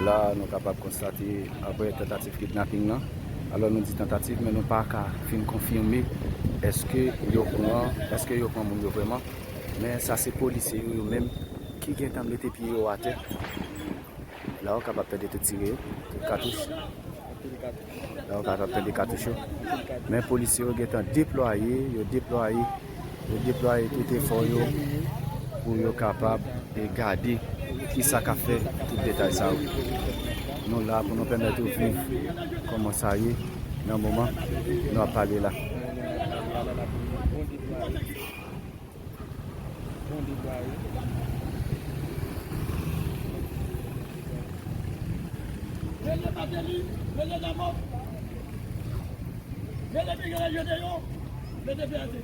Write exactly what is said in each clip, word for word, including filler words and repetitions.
La, nou kapab konstate, apre tantativ kidnaping lan, alò nou di tantativ, men nou pa ka fin konfime èske yo pran, èske yo pran moun yo vrèman. Men sa se polisye yo, yo menm ki gentan mete pye yo atè. La, ou kapab tande tout tire yo, tout katouch. La, ou kapab tande katouch yo. Men polisye yo gentan deplwaye, yo deplwaye, yo deplwaye tout efò yo pou yo kapab e gade ki sa k ap fè tout detay sa yo. Nou la pou nou pèmèt ou viv kòman sa ye nan moman nou ap pale la. Bon deplwaye. Mete Martelly, mete Damo, mete Miguel Angel deyò, mete P S D.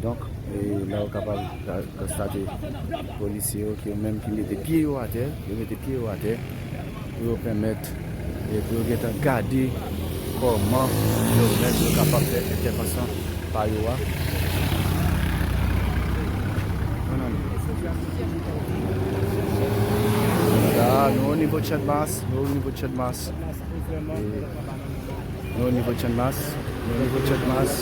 Donk, e, la ou kapab ka- konstate polisye yo ki yo menm ki mete pye yo atè, yo mete pye yo atè pou yo pèmèt e pou yo gentan gade kòman yo menm yo kapab fè entèvansyon pa yo a. La, nou o nivo Channmas, nou o nivo Channmas. E, nou o nivo Channmas, nou o nivo Channmas.